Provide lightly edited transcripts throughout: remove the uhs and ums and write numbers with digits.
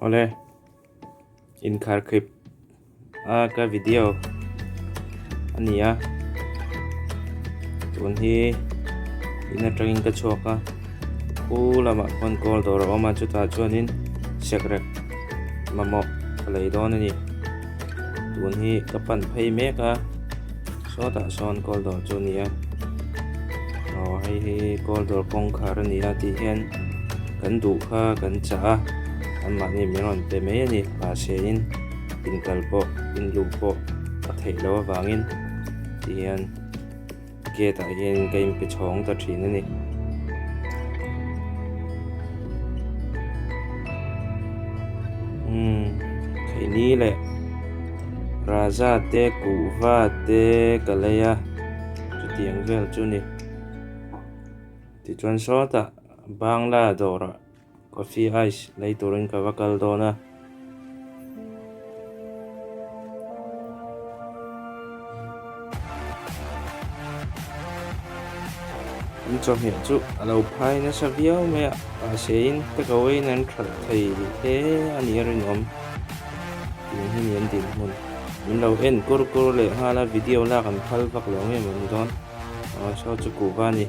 Awle, inkharkhip a ka video a ni a, tun hi in atangin ka chhuak a, khu lamah khuan kawl dawr a awm a chutah chuanin sekrek mamawh ka lei dawn a ni, tun hi ka pan phei mek a, sawtah sawn kawl dawr chu a ni a, aw hei hi kawl dawr kawngkhar a ni a tih hian kan duh kha kan chah a anmahni min rawn pe mai a ni mahse in inkal pawh inluh pawh a theih loh avangin ti hian gate ah hian ka inpe chhawng ta thin a ni. Umm theihni leh Raja te kuhva te ka lei a chutiang vel chu a ni tichuan sawtah Bangla dawrah Coffee ice lei turin ka va kal dawn a. An chawhmeh chu a lo phai nasa viau mai a, mahse in take away in an hralh thei hle a nih a rinawm tih hi ni an dinhmun. Min lo en kur kur leh nghal a, video lak an phal vak lo nge mawni dawn. Aw saw chu kuhva a ni.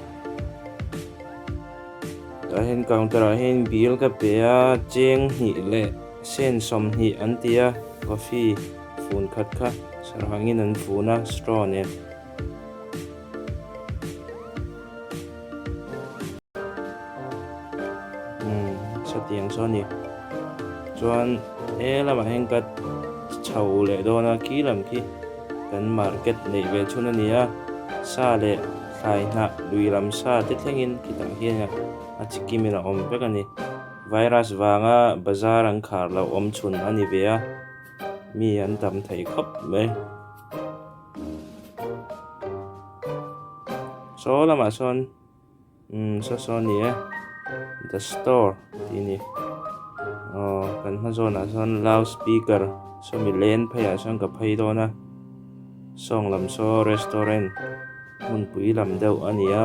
Tah hian counter ah hian bill ka pe a cheng hnih leh sen 20 an ti a coffee fun khat kha sarangin an fun a straw nen. Umm satiang saw a ni chuan he lamah hian ka chho leh dawn a khi lam khi kan market neih ve chhun a ni a sa leh thlai hnah lui lam sa te thlengin khitah hian a chi kimin a awm vek a ni virus vanga bazar an khar loh awm chhun a ni ve a mi an tam thei khawp mai saw lamah sawn. Umm saw saw a ni e the store tih a ni aw kan hma zawnah sawn loud speaker sawmi len pheiah sawn ka phei dawn a sawng lam saw restaurant hmunpui lam deuh a ni a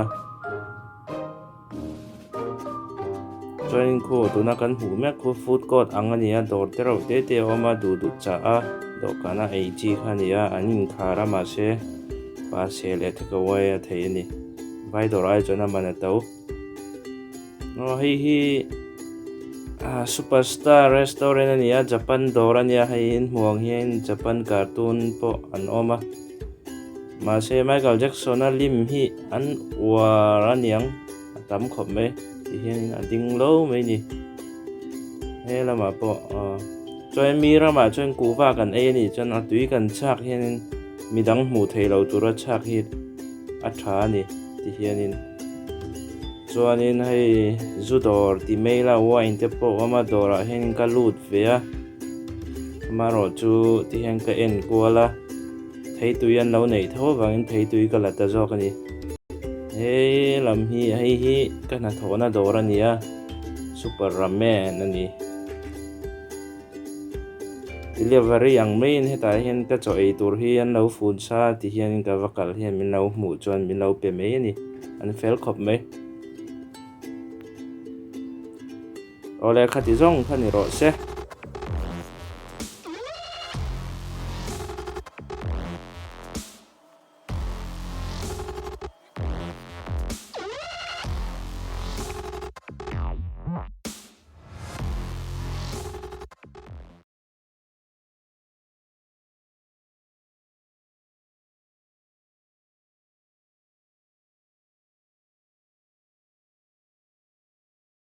chuanin khu tuna kan hmuh mek khu food court ang a ni a dawr te reuh te te a awm a duh duh chah a dawhkana ei chi kha a ni a an inkhar a mahse pase leh takeaway a thei a ni. Vai dawr ai chuan a man a to. Aw hei hi ah superstar restaurant a ni a Japan dawr a nia hei in hmuh ang hian Japan cartoon pawh an awm a mahse Michael Jackson a lim hi an uar a niang a tam khawp mai ti hianin a ding lo mai a ni he lamah pawh aw chuan mi ramah chuan kuhva kan ei a nih chuan a tui kan chhak hianin midang hmuh theih loh tura chhak hi a tha a ni ti hianin chuanin hei zu dawr ti mai ila wine te pawh a awm a dawrah hianin ka lut ve a amaherawh chu ti hian ka en kual a theitui an lo neih tho avangin theitui ka la ta zawk a ni he lam hi hei hi ka hnathawhna dawr a ni a super ramen a ni. Delivery ang maiin hetah hian ka chaw ei tur hi an lo fun sa ti hian ka va kal hian min lo hmuh chuan min lo pe mai a ni an fel khawp mai. Awle khati zawng kha ni rawh se.